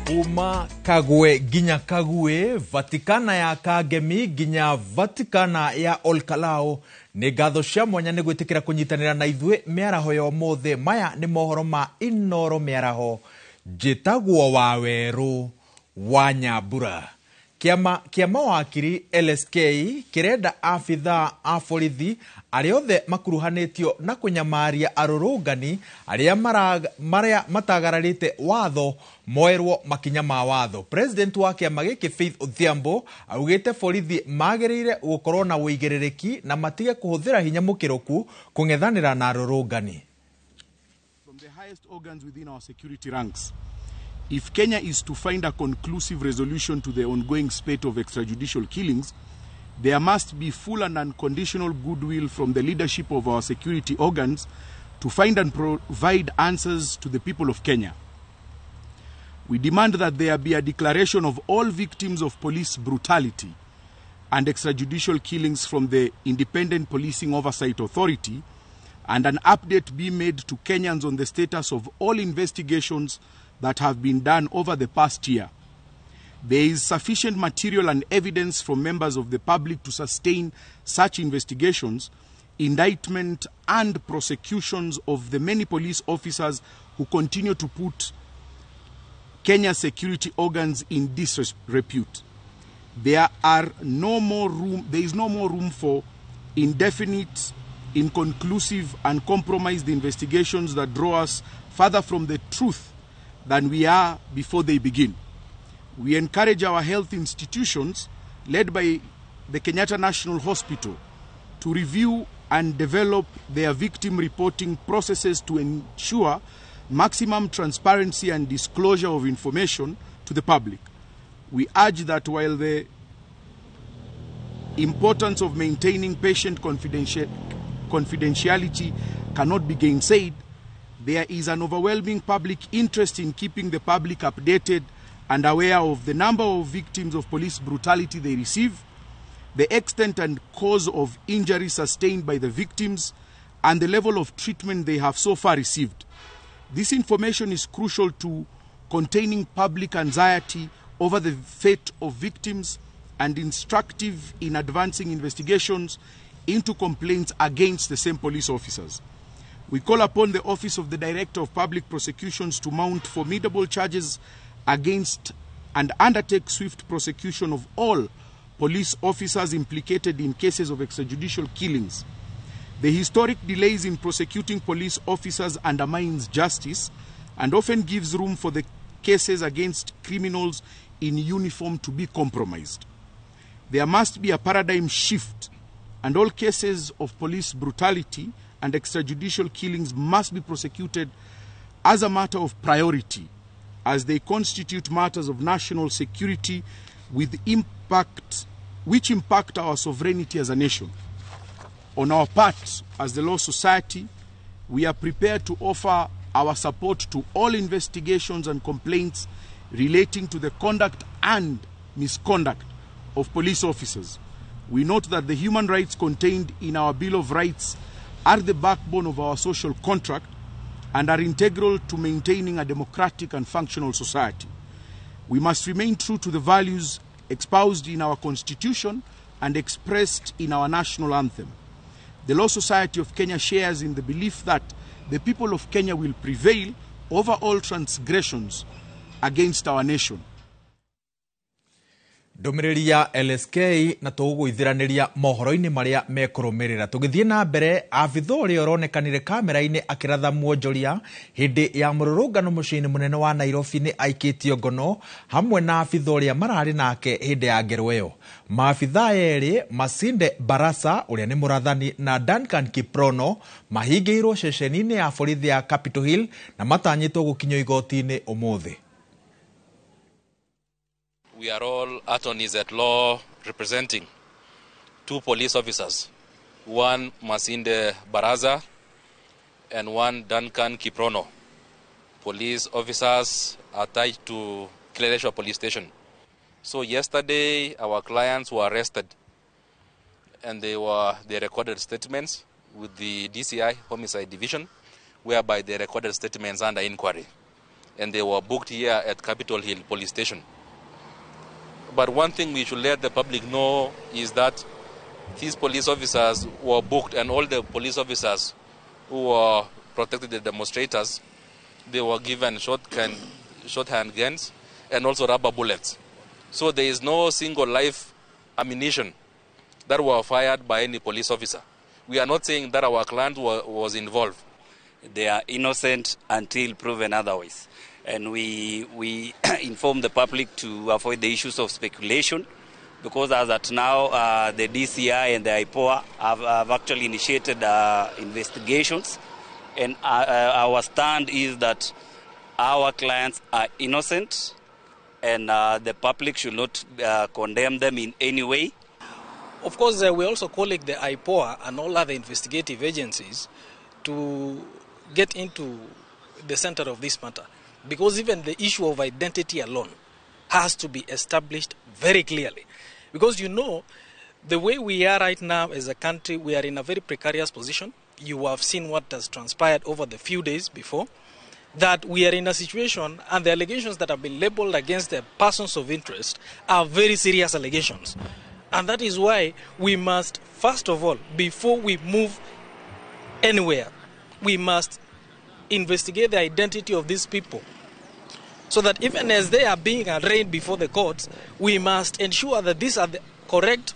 Kuma Kagwe nginya Kagwe, Vatikana ya Kangemi nginya Vatikana ya Olkalao. Nĩ ngatho cia mwanya nĩ gwĩtĩkĩra kũnyitanĩra na ithuĩ mĩaraho ya ũmũthĩ. Maya nĩ mohoro ma Inoro mĩaraho. Njĩtagwo Wawerũ wa Nyambura. Kĩama kĩa mawakiri LSK kĩrenda abithaa a borithi arĩa othe makuruhanĩtio na kũnyamaria arũrũngani arĩa marĩa matagararĩte watho moerwo makinya ma watho. President wa kĩama gĩkĩ Faith Odhiambo augĩte borithi magĩrĩire gũkorwo na ũigĩrĩrĩki na matige kũhũthĩra hinya mũkĩrũku kũng'ethanĩra na arũrũngani. From the highest organs within our security ranks, if Kenya is to find a conclusive resolution to the ongoing spate of extrajudicial killings, there must be full and unconditional goodwill from the leadership of our security organs to find and provide answers to the people of Kenya. We demand that there be a declaration of all victims of police brutality and extrajudicial killings from the Independent Policing Oversight Authority, and an update be made to Kenyans on the status of all investigations that have been done over the past year. There is sufficient material and evidence from members of the public to sustain such investigations, indictment and prosecutions of the many police officers who continue to put Kenya's security organs in disrepute. There are no more room, there is no more room for indefinite, inconclusive and compromised investigations that draw us further from the truth than we are before they begin. We encourage our health institutions, led by the Kenyatta National Hospital, to review and develop their victim reporting processes to ensure maximum transparency and disclosure of information to the public. We urge that while the importance of maintaining patient confidentiality cannot be gainsaid, there is an overwhelming public interest in keeping the public updated and aware of the number of victims of police brutality they receive, the extent and cause of injury sustained by the victims, and the level of treatment they have so far received. This information is crucial to containing public anxiety over the fate of victims and instructive in advancing investigations into complaints against the same police officers. We call upon the Office of the Director of Public Prosecutions to mount formidable charges against and undertake swift prosecution of all police officers implicated in cases of extrajudicial killings. The historic delays in prosecuting police officers undermines justice and often gives room for the cases against criminals in uniform to be compromised. There must be a paradigm shift, and all cases of police brutality and extrajudicial killings must be prosecuted as a matter of priority, as they constitute matters of national security with impact, which impact our sovereignty as a nation. On our part, as the Law Society, we are prepared to offer our support to all investigations and complaints relating to the conduct and misconduct of police officers. We note that the human rights contained in our Bill of Rights are the backbone of our social contract and are integral to maintaining a democratic and functional society. We must remain true to the values espoused in our Constitution and expressed in our national anthem. The Law Society of Kenya shares in the belief that the people of Kenya will prevail over all transgressions against our nation. Ndũmĩrĩri ya LSK na tũgũgũithĩranĩria mohoro-inĩ marĩa mekũrũmĩrĩra. Tũgĩthiĩ na mbere, abitha ũrĩa ũronekanire kamera-inĩ akĩratha mwonjoria hĩndĩ ya mũrũrũngano mũciĩ-inĩ mũnene wa Nairobi nĩ aikĩtio ngono hamwe na abitha ũrĩa mararĩ nake hĩndĩ ya ngero ĩyo. Maabitha erĩ Masinde Barasa ũrĩa nĩ mũrathani na Duncan Kiprono mahingĩirwo ceceni-inĩ ya borithi ya Capitol Hill na matanyĩtwo gũkinyio igoti-inĩ ũmũthĩ. We are all attorneys at law representing two police officers, one Masinde Baraza and one Duncan Kiprono. Police officers attached to Kileleshwa Police Station. So yesterday our clients were arrested and they recorded statements with the DCI Homicide Division, whereby they recorded statements under inquiry. and they were booked here at Capitol Hill Police Station. But one thing we should let the public know is that these police officers were booked, and all the police officers who were protected the demonstrators, they were given shorthand guns and also rubber bullets. So there is no single live ammunition that were fired by any police officer. We are not saying that our client was involved. They are innocent until proven otherwise. And we inform the public to avoid the issues of speculation, because as at now, the DCI and the IPOA have actually initiated investigations. And our stand is that our clients are innocent, and the public should not condemn them in any way. Of course, we're also calling the IPOA and all other investigative agencies to get into the center of this matter, because even the issue of identity alone has to be established very clearly. Because, you know, the way we are right now as a country, we are in a very precarious position. You have seen what has transpired over the few days before, that we are in a situation, and the allegations that have been labeled against the persons of interest are very serious allegations. And that is why we must, first of all, before we move anywhere, we must investigate the identity of these people, so that even as they are being arraigned before the courts, we must ensure that these are the correct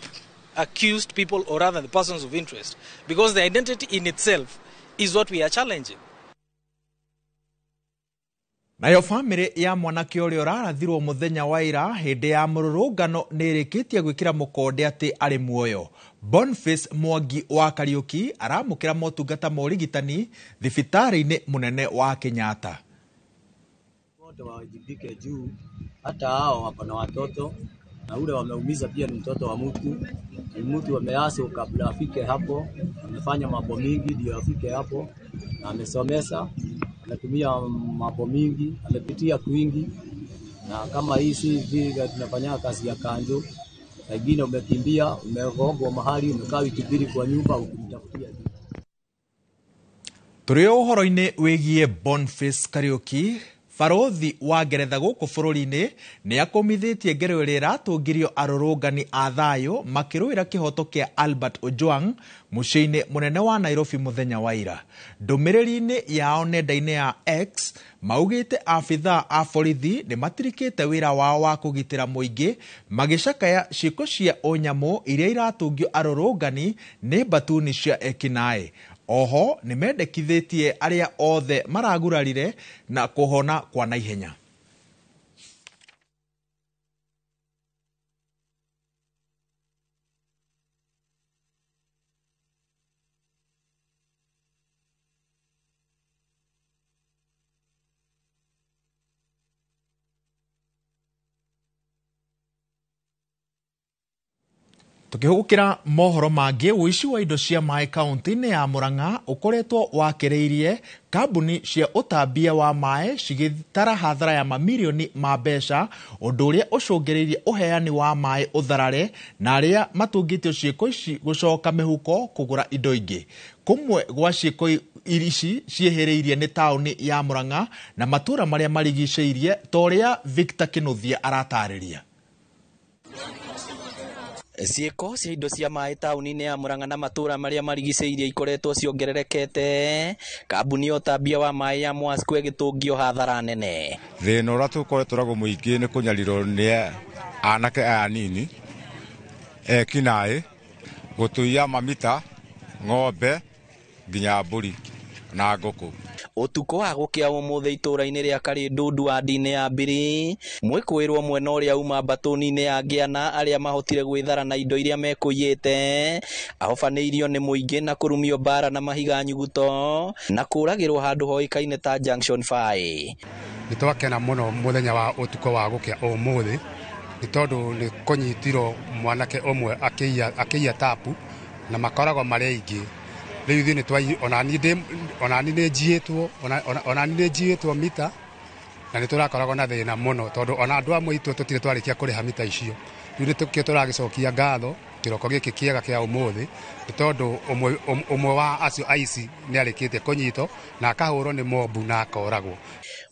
accused people, or rather the persons of interest, because the identity in itself is what we are challenging. Nayo famĩlĩ ya mwanake ũrĩa ũrarathirwo mũthenya wa ira hĩndĩ ya mũrũrũngano nĩ ĩrĩkĩtie gwĩkĩra mũkonde atĩ arĩ muoyo. Boniface Mwangi wa Kariuki aramũkĩra motungata ma ũrigitani thibitarĩ-inĩ mũnene wa Kenyatta. Wote wawajibike juu hata hao wako na watoto na ule wameumiza pia ni mtoto wa mtu. Ni mtu ameaso kabla afike hapo, amefanya mambo mingi ndio afike hapo, na amesomesa, ametumia mambo mingi, amepitia kwingi. Na kama hii si vile tunafanya kazi ya kanjo, wengine umekimbia, umegongwa mahali, umekaa wiki mbili kwa nyumba ukimtafutia. Tũrĩ ũhoro-inĩ wĩgiĩ Boniface Kariuki, barothi wa Ngeretha gũkũ bũrũri-inĩ nĩ akũmithĩtie ngero ĩrĩa ĩratũngirio arũrũngani a thayũ makĩrũĩra kĩhoto kĩa Albert Ojwang mũciĩ-inĩ mũnene wa Nairobi mũthenya wa ira. Ndũmĩrĩri-inĩ yao nenda-inĩ ya X maugĩte abithaa a borithi nĩ matirikĩte wĩra wao wa kũgitĩra mũingĩ magĩcakaya ciĩko cia ũnyamũ iria iratũngio arũrũngani nĩ mbatuni cia ekinaĩ. Oho nĩ mendekithĩtie arĩa othe maragurarire na kũhona kwa naihenya. Tukihũgũkĩra mohoro mangĩ, ũici wa indo cia maĩ kaunti-inĩ ya Murang'a ũkoretwo wakĩrĩirie kambuni cia ũtambia wa maĩ cigĩtara hathara ya mamirioni ma mbeca, ũndũ ũrĩa ũcũngĩrĩirie ũheani wa maĩ ũtharare na arĩa matũngĩtio ciĩko ici gũcoka mĩhuko kũgũra indo ingĩ. Kũmwe gwa ciĩko ici ciĩhĩrĩirie nĩ taũni ya Murang'a na matũũra marĩa marigicĩirie ta ũrĩa Victor Kĩnuthia aratarĩria. Ciĩko cia indo cia maĩ taũni-inĩ ya Murang'a na matũũra marĩa marigicĩirie ikoretwo ciongererekete, kambuni ya ũtambia wa maĩ ya Mwasco ĩgĩtũngio hathara nene. Thĩna ũrĩa tũkoretwo naguo mũingĩ nĩ kũnyarirwo nĩ anake aya anini ekinaĩ, gũtũiya mamita, ng'ombe nginya mbũri na ngũkũ. Ũtukũ wa gũkĩa ũmũthĩ itũũra-inĩ rĩa Karĩndũndu wadi-inĩ ya Mbiri, mwĩkũĩrwo mwena ũrĩa uma mbatũni-inĩ ya Ngĩana arĩa mahotire gwĩthara na indo iria mekũiyĩte, ahobanĩirio nĩ mũingĩ na kũrumio mbara na mahiga nyuguto na kũũragĩrwo handũ hoĩkaine ta Junction 5. Nĩ twakena mũno mũthenya wa ũtukũ wa gũkĩa ũmũthĩ nĩ tondũ nĩ kũnyitirwo mwanake ũmwe akĩiya tapu na makoragwo marĩ aingĩ. Rĩu ithuĩ nĩ onani nĩ njiĩtwo onani nĩ njiĩtwo mita na nĩ tũrakoragwo na thĩna mũno tondũ ona andũ amwe aitũ tũtirĩ twarĩkia kũrĩha mita icio. Rĩu nĩ tũkĩo tũragĩcokia ngatho Kĩroko gĩkĩ kĩega kĩa ũmũthĩ nĩ tondũ ũmwe wa acio aici nĩ arĩkĩtie kũnyitwo na akahũrwo nĩ mobu na akoragwo.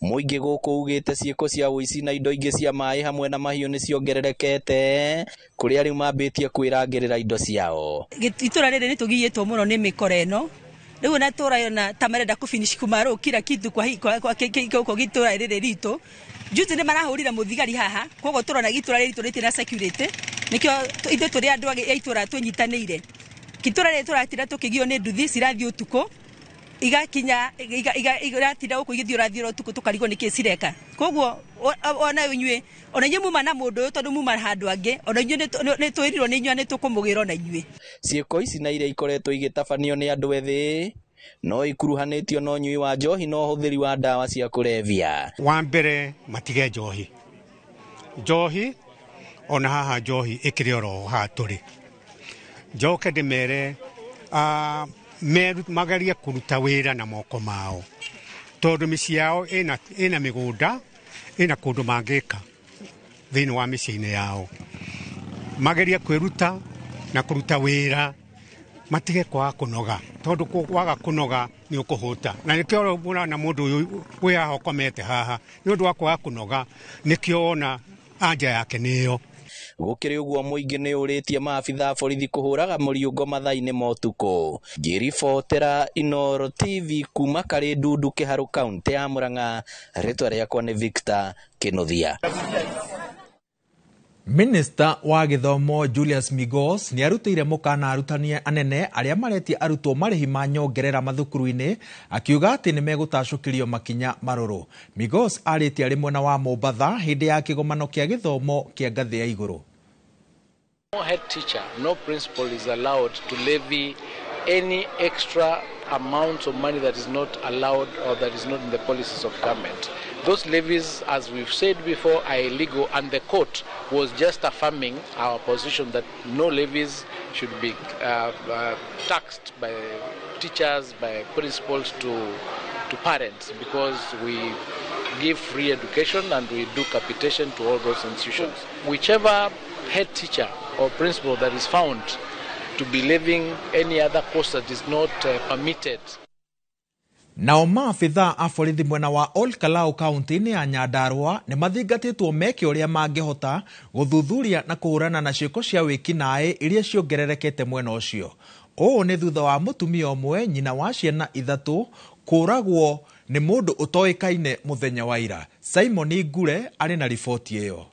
Mũingĩ gũkũ ugĩte ciĩko cia ũici na indo ingĩ cia maĩ hamwe na mahiũ nĩ ciongererekete kũrĩa rĩu mambĩtie kwĩrangĩrĩra indo ciao. Itũra rĩrĩ nĩtũgiyĩtwo mũno nĩ mĩkora ĩno. Rĩu na tũrayona ta marenda kũfinish kumarũ kila kitu kwa gũkũ gĩtũra rĩrĩ ritũ. Juzi nĩ marahũrire mũthigari haha, koguo tũrona gĩtũra rĩrĩ ritũ rĩtirĩ na security. Nĩkĩo ithuĩ tũrĩ andũ a itũra twĩnyitanĩire. Gĩtũra rĩrĩ tũratinda tũkĩgio nĩ nduthi cirathiĩ ũtukũ, igakinya iratinda gũkũ igĩthiĩ ũrathiĩ ũtukũ tũkarigwo nĩkĩ cireka. Koguo ona inyuĩ, ona inyuĩ muma na mũndũ ũyũ tondũ muma handũ angĩ, ona inyuĩ nĩ twĩrirwo nĩ inyuĩ nĩ tũkũmũgĩra ona inyuĩ. Ciĩko ici na iria ikoretwo igĩtabanio nĩ andũ ethĩ no ikuruhanĩtio na ũnyui wa njohi na ũhũthĩri wa ndawa cia kũrebia. Wa mbere matige njohi. Njohi ona haha njohi ĩkĩrĩ oro haha tũrĩ. Njoke ndĩmere magerie kũruta wĩra na moko mao tondũ mĩciĩ yao ĩna mĩgũnda, ĩna kũndũ mangĩka thĩinĩ wa mĩciĩ-inĩ yao. Magerie kwĩruta na kũruta wĩra, matige kwaga kũnoga tondũ waga kũnoga nĩ ũkũhũta. Na nĩkĩo ũrona mũndũ ũyũ wĩ haha ũkomete haha nĩ ũndũ wa kwaga kũnoga, nĩkĩo wona anja yake nĩyo. Gũkĩrĩ ũguo mũingĩ nĩ ũrĩtie maabitha a borithi kũhũraga mũriũngo mathaa-inĩ ma ũtukũ. Ngĩribotera Inooro TV kuma Karĩ Ndundu, Kĩharũ, kaũntĩ ya Murang'a, rĩtwa rĩakwa nĩ Victor Kĩnuthia. Minista wa gĩthomo Julius Migos nĩ arutĩire mũkana arutani anene arĩa maretia arutwo marĩhi ma nyongerera mathukuru-inĩ akiuga atĩ nĩ megũtacũkĩrio makinya marũrũ. Migos arĩtie arĩ mwena wa Mombatha hĩndĩ ya kĩgomano kĩa gĩthomo kĩa ngathĩ ya igũrũ. No head teacher, no principal is allowed to levy any extra amount of money that is not allowed or that is not in the policies of government. Those levies, as we've said before, are illegal, and the court was just affirming our position that no levies should be taxed by teachers, by principals to parents, because we give free education and we do capitation to all those institutions. Whichever head teacher or principal that is found to be levying any other cost that is not permitted. Nao maabitha a borithi mwena wa Ol Kalou kaunti-inĩ ya Nyandarua nĩ mathingatĩtwo meke ũrĩa mangĩhota gũthuthuria na kũhũrana na ciĩko cia wĩkinaĩ iria ciongererekete mwena ũcio. Ũũ nĩ thutha wa mũtumia ũmwe nyina wa ciana ithatũ kũũragwo nĩ mũndũ ũtoĩkaine mũthenya wa ira. Simon Ngure arĩ na riboti ĩyo.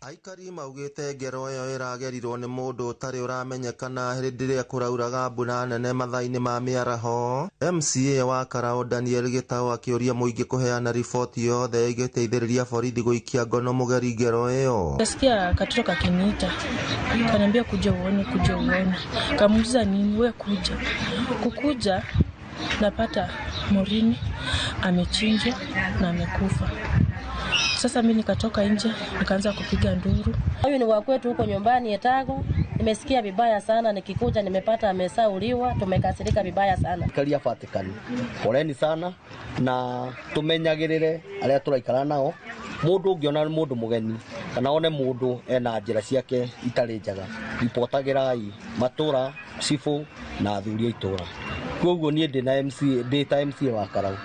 Aikari maugĩte ngero ĩyo ĩragerirwo nĩ mũndũ ũtarĩ ũramenyekana hĩndĩ ĩrĩa kũrauraga mbura nene mathaa-inĩ ma mĩaraho. MCA wa Karao Daniel Gĩtaũ akĩũria mũingĩ kũheana riboti yothe ĩngĩteithĩrĩria borithi gũikia ngono mũgeri ngero ĩyo. Nasikia katoto kakiniita, kaniambia kuja uone, kuja uone. Kamuuliza nini, we kuja. Kukuja napata Morini amechinjwa na amekufa. Sasa mimi nikatoka nje nikaanza kupiga nduru. Huyu ni wa kwetu huko nyumbani Etago. Nimesikia vibaya sana, nikikuja nimepata amesauliwa, tumekasirika vibaya sana. Karia Vatican. Poleni sana na tumenyagirire aria turaikara nao. Mundu ungiona mundu mugeni kana one mundu ena njira ciake itari njega, ripotagirai matura, cibu na athuri a itura. Koguo nie ndina MC, ndi ta MC wa Karau.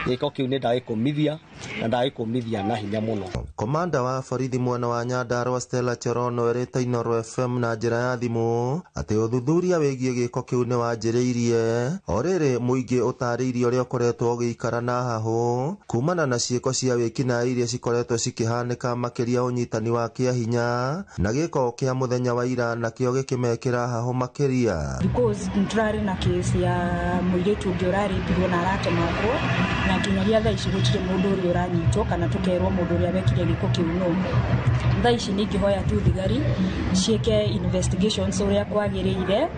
Gĩko kĩu nĩ ndagĩkũmithia na ndagĩkũmithia na hinya mũno. Komanda wa borithi mwena wa Nyandarua Stella Cherono erĩte Inooro FM na njĩra ya thimũ atĩ ũthuthuria wĩgiĩ gĩko kĩu nĩ wanjĩrĩirie. O rĩrĩ mũingĩ ũtarĩirie ũrĩa ũkoretwo ũgĩikara na hahũ kumana na ciĩko cia wĩkinaĩ iria cikoretwo cikĩhanĩka, makĩria ũnyitani wa kĩahinya na gĩko kĩa mũthenya wa ira nakĩo gĩkĩmekĩra hahũ makĩria. Because nĩtũrarĩ na kesi ya mũirĩtu ũngĩ ũrarĩpirwo na aratemangwo, na nginyagia thaa ici gũtirĩ mũndũ ũrĩa ũranyitwo kana tũkerwo mũndũ ũrĩa wekire gĩko kĩu nũ. Thaa ici nĩ ingĩhoya tu thigari ciĩke investigations ũrĩa kwagĩrĩire,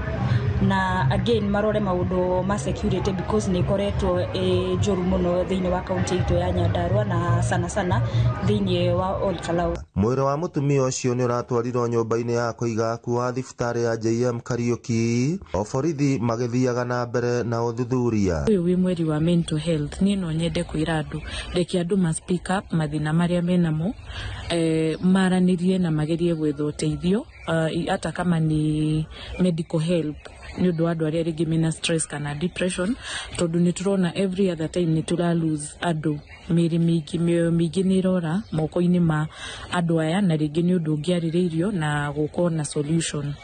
na again marore maũndũ ma security because nĩ ĩkoretwo ĩ njũru mũno thĩinĩ wa kaunti itũ ya Nyandarua na sana sana thĩinĩ wa Ol Kalou. Mwĩrĩ wa mũtumia ũcio nĩ ũratwarirwo nyũmba-inĩ ya kũiga akuũ wa thibitarĩ ya JM Kariuki, o borithi magĩthiaga na mbere na ũthuthuria. Ũyũ wĩ mweri wa mental health, niĩ no nyende kwĩra andũ, reke andũ ma speak up mathĩna marĩa menamo, maranĩrie na magerie gwetha ũteithio. Hata kama ni medical help nĩ ũndũ wa andũ arĩa rĩngĩ mena stress kana depression, tondũ nĩ tũrona every other time nĩ tũra lose andũ, mĩĩrĩ mĩingĩ, mĩoyo mĩingĩ nĩ ĩrora moko-inĩ ma andũ aya, na rĩngĩ nĩ ũndũ ũngĩarĩrĩirio na gũkorwo na solution.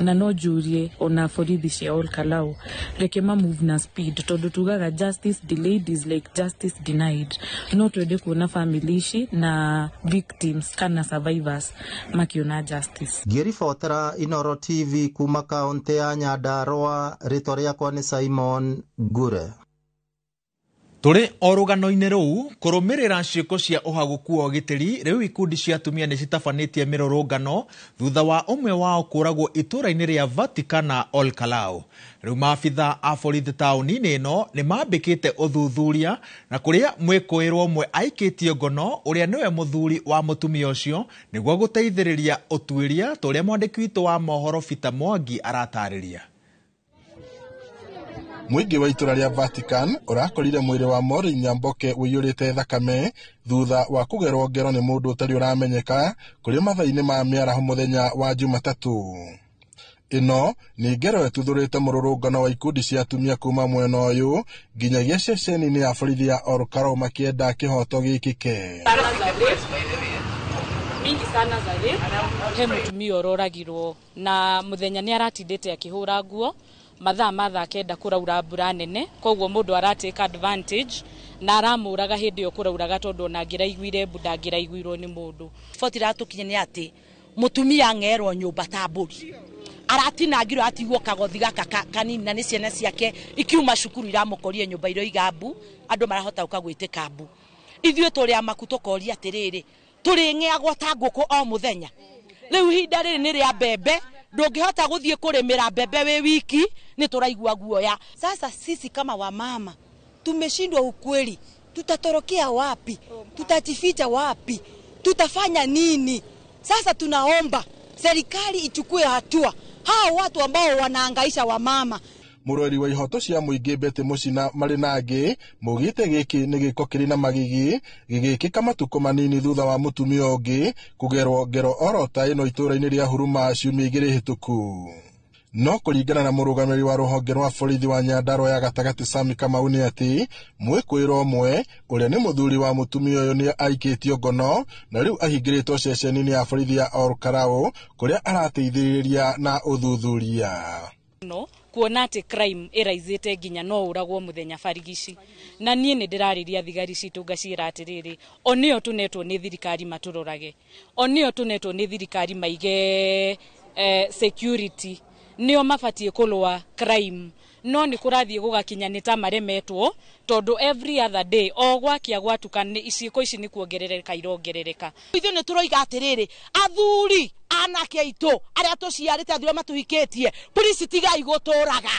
Na no njurie ona borithi cia Ol Kalou, reke ma move na speed, tondũ tugaga justice delayed is like justice denied. No twende kuona family ici na victims kana survivors makiona justice. Ngĩribotera Inooro TV kuma kaũntĩ ya Nyandarũa, rĩtwa rĩakwa nĩ Simon Ngure. Tũrĩ o rũgano-inĩ rũu, kũrũmĩrĩra ciĩko cia ũhagũku wa ũgitĩri, rĩu ikundi cia atumia nĩ citabanĩtie mĩrũrũngano thutha wa ũmwe wao kũragwo itũũra-inĩ rĩa Vaticana Ol Kalou. Rĩu maabitha a borithi taũni-inĩ ĩno nĩ mambĩkĩte ũthuthuria na kũrĩa mwĩkũĩrwo ũmwe aikĩtio ngono ũrĩa nĩwe mũthuri wa mũtumia ũcio nĩguo gũteithĩrĩria ũtuĩria, ta ũrĩa mwandĩki witũ wa mohoro Peter Mwangi aratarĩria. Mũingĩ wa itũra rĩa Vatican ũrakorire mwĩrĩ wa Maureen Nyamboke ũiyũrĩte thakame thutha wa kũgerwo ngero nĩ mũndũ ũtarĩ ũramenyeka kũrĩ mathaa-inĩ ma mĩaraho mũthenya wa Jumatatũ. Ĩno nĩ ngero ĩtuthũrĩte mũrũrũngano wa ikundi cia atumia kuma mwena ũyũ nginyagia ceceni-inĩ ya borithi ya Ol Kalou makĩenda kĩhoto gĩkĩke. Mingi sana za rape. He mutumia ũroragirwo na mũthenya nĩ aratindĩte akĩhũra nguo mathaa ma thaa 9 kũraura mbura nene, koguo mũndũ aratake advantage na aramũraga hĩndĩ ĩyo kũrauraga, tondũ ona angĩraiguire mbu ndangĩraiguirwo nĩ mũndũ. Riboti iratũkinya nĩ atĩ mũtumia ang'erwo nyũmba ta mbũri, aratinangirwo atigwo kagothi gaka kanini, na nĩ ciana ciake ikiuma cukuru iramũkorire nyũmba iroiga mbu, andũ marahota gũka gwĩtĩka mbu. Ithuĩ tũrĩ amaku tũkoria atĩrĩrĩ, tũrĩng'eagwo ta ngũkũ o mũthenya. Rĩu ihinda rĩrĩ nĩ rĩa mbembe, ndũngĩhota gũthiĩ kũrĩmĩra mbembe wĩ wiki, nĩ tũraigua guoya. Sasa sisi kama wamama tumeshindwa ukweli, tutatorokea wapi? Tutajificha wapi? Tutafanya nini? Sasa tunaomba serikali ichukue hatua hao watu ambao wanahangaisha wamama. Mũrũĩri wa ihoto cia mũingĩ Betty Mũcina marĩ na angĩ maugĩte gĩkĩ nĩ gĩko kĩrĩ na magigi gĩgĩkĩka matukũ manini thutha wa mũtumia ũngĩ kũgerwo ngero oro ta ĩno itũũra-inĩ rĩa Huruma ciumia 2 hĩtũku. No kũringana na mũrũgamĩrĩri wa rũhonge rwa borithi wa Nyandarua ya gatagatĩ Sami Kamau nĩ atĩ mwĩkũĩrwo ũmwe ũrĩa nĩ mũthuri wa mũtumia ũyũ nĩ aikĩtio ngono na rĩu ahingĩrĩtwo ceceni-inĩ ya borithi ya Ol Kalou kũrĩa arateithĩrĩria na ũthuthuria. No kuona atĩ crime ĩraizĩte nginya no ũragwo mũthenya barigici, na niĩ nĩ ndĩrarĩria thigari citũ ngaciĩra atĩrĩrĩ, o nĩo tũnetwo nĩ thirikari matũrorage, o nĩo tũnetwo nĩ thirikari maige security, nĩo mabatiĩ kũrũa crime, no nĩ kũrathiĩ gũgakinya nĩ ta maremetwo, tondũ every other day o gwakia gwatuka nĩ ciĩko ici nĩ kuongerereka irongerereka. Ithuĩ nĩ tũroiga atĩrĩrĩ, athuri anake aitũ arĩa tũciarĩte, athuri arĩa matũhikĩtie, please tigai gũtũraga.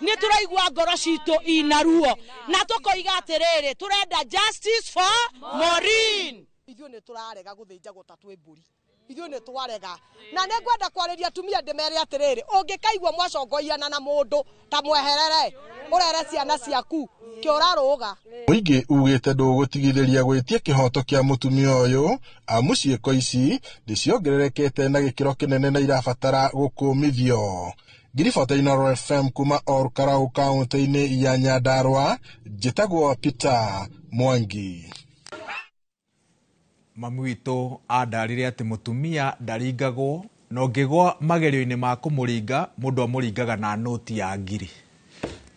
Nĩ tũraigua ngoro citũ ina ruo na tũkoiga atĩrĩrĩ, tũrenda justice for Maureen. Ithuĩ nĩ tũrarega gũthĩnjagwo ta twĩ mbũri, ithuĩ nĩ twarega, na nĩ ngwenda kwarĩria atumia ndĩmere atĩrĩrĩ, ũngĩkaigua mwacongoiana na mũndũ ta mweherere, ũrere ciana ciaku kĩũrarũga. Mũingĩ ugĩte ndũgũtigithĩria gwĩtia kĩhoto kĩa mũtumia ũyũ amu ciĩko ici nĩciongererekete na gĩkĩro kĩnene na irabatara gũkũmithio. Ngiribota Inooro FM kuma Ol Kalou kaũntĩ-inĩ ya Nyandarua, njĩtagwo Peter Mwangi. Mami witũ andarire atĩ mũtumia ndaringagwo, na ũngĩgwa magerio-inĩ ma kũmũringa, mũndũ amũringaga na noti ya ngiri.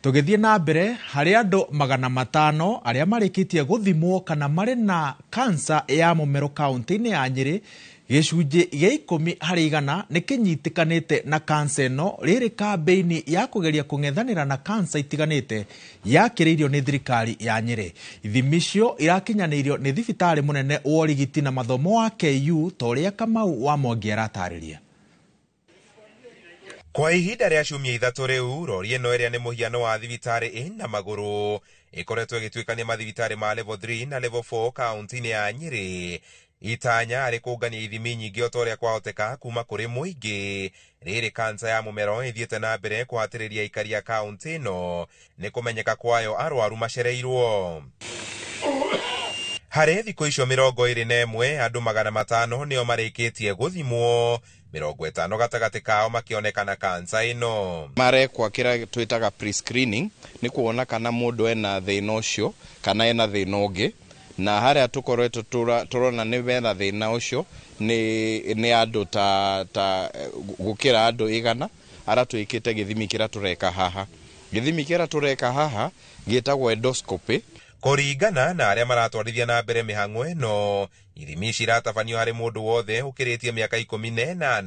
Tũgĩthiĩ na mbere, harĩ andũ 500 arĩa marĩkĩtie gũthimwo kana marĩ na kansa ya mũmero kaũntĩ-inĩ ya Nyĩrĩ, gĩcunjĩ gĩa 10 harĩ igana nĩ kĩnyitĩkanĩte na kansa ĩno, rĩrĩ kambĩini ya kũgeria kũng'ethanĩra na kansa itiganĩte yakĩrĩirio nĩ thirikari ya Nyĩrĩ. Ithimi icio irakinyanĩirio nĩ thibitarĩ mũnene wa ũrigiti na mathomo wa KU, ta ũrĩa Kamau wa Mwangi aratarĩria. Kwa ihinda rĩa ciumia 3 rĩu, rori ĩno ĩrĩa nĩ mũhiano wa thibitarĩ ĩna magũrũ ĩkoretwo ĩgĩtuĩkania mathibitarĩ ma level 3 na level 4 kaũntĩ-inĩ ya Nyĩrĩ. Itanya arĩ kũngania ithimi nyingĩ o ta ũrĩa kwahoteka kuma kũrĩ mũingĩ. Rĩrĩ kansa ya mũmero ĩthiĩte na mbere kũhatĩrĩria aikari a kaũntĩ ĩno nĩ kũmenyeka kwayo arwaru macereirwo. Harĩ thikũ icio 21, andũ 500 nĩo marĩkĩtie gũthimwo 50 gatagatĩ kao makĩonekana kansa ĩno. Marekwa kĩrĩa twĩtaga pre-screening nĩ kuona kana mũndũ ena thĩna ũcio kana ena thĩna ũngĩ, na harĩa tũkoretwo tũrona nĩ mena thĩna ũcio nĩ andũ ta gũkĩra andũ 100 arĩa twĩkĩte gĩthimi kĩrĩa tũreka haha. Gĩthimi kĩrĩa tũreka haha gĩtagwo endoscopy. Kũringana na arĩa maratwarithia na mbere mĩhang'o ĩno, ithimi ici iratabanio harĩ mũndũ wothe ũkĩrĩtie mĩaka 18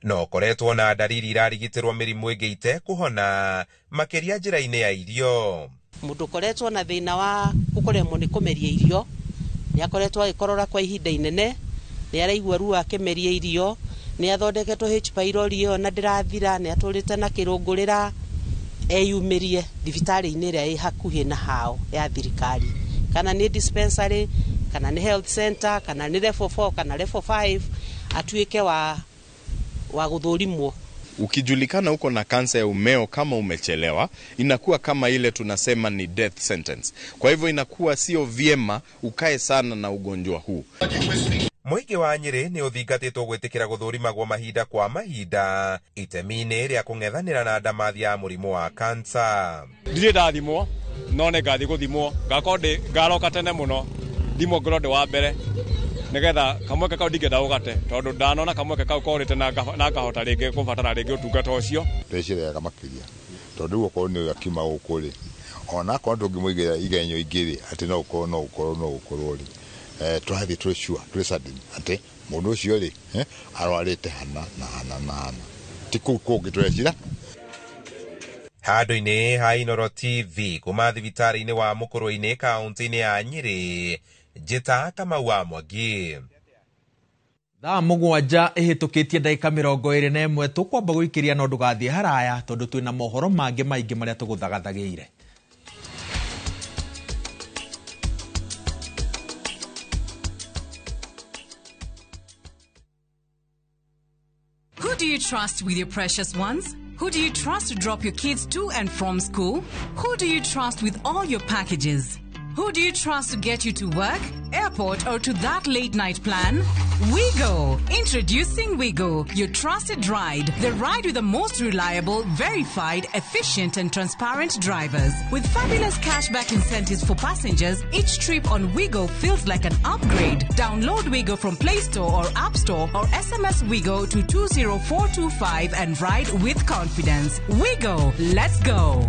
na ũkoretwo na ndariri irarigitĩrwo mĩrimũ ĩngĩ itekũhona makĩria njĩra-inĩ ya irio. Mũndũ ũkoretwo na thĩna wa kũremwo nĩ kũmeria irio, nĩ akoretwo agĩkorora kwa ihinda inene, nĩ araigua ruo akĩmeria irio, nĩ athondeketwo H pylori ĩyo na ndĩrathira, nĩ atũrĩte na kĩrũngũrĩra, eyumĩrie thibitarĩ-inĩ ĩrĩa ĩ hakuhĩ na hao ya thirikari, kana nĩ dispensary, kana nĩ health center, kana nĩ level 4 kana level 5, atuĩke wa gũthũrimwo. Ukijulikana uko na kansa ya umeo kama umechelewa, inakuwa kama ile tunasema ni death sentence. Kwa hivyo inakuwa sio vyema ukae sana na ugonjwa huu. Mũingĩ wa Nyĩrĩ nĩ ũthingatĩtwo gwĩtĩkĩra gũthũrimagwo mahinda kwa mahinda itemi-inĩ rĩa kũng'ethanĩra na ndamathi ya mũrimũ wa kansa. Ndirĩ ndathimwo, no nĩ ngathiĩ gũthimwo, ngakorwo ngaroka tene mũno, thimwo ngorwo ndĩ wa mbere, nĩgetha kamweke kau ndingĩenda gũgate, tondũ ndanona kamweke kau korĩte na ngahota rĩngĩ kũbatara rĩngĩ ũtungata ũcio. Ndĩcireaga makĩria, tondũ rĩu okorwo nĩ akiuma gũkũ rĩ, ona akorwo ndũngĩmũigĩra igenyo ingĩ rĩ, atĩ no ũkorwo rĩ, tũrathiĩ twĩ sure, twĩ certain atĩ mũndũ ũcio rĩ, arwarĩte hana na hana na hana, ti kũu kũngĩ tũrecira. Handũ-inĩ ha Inooro TV kuma thibitarĩ-inĩ wa Mũkũrwe-inĩ kaũntĩ-inĩ ya Nyĩrĩ, Njĩta Kamau wa Mwangi. Thaa 7 ĩhĩtũkĩtie ndagĩka 21 tũkwamba gũikĩria no ndũgathiĩ haraya tondũ twĩna mohoro mangĩ maingĩ marĩa tũgũthagathagĩire. Who do you trust with your precious ones? Who do you trust to drop your kids to and from school? Who do you trust with all your packages? Who do you trust to get you to work, airport, or to that late night plan? Wigo! Introducing Wigo, your trusted ride. The ride with the most reliable, verified, efficient, and transparent drivers. With fabulous cashback incentives for passengers, each trip on Wigo feels like an upgrade. Download Wigo from Play Store or App Store or SMS Wigo to 20425 and ride with confidence. Wigo, let's go!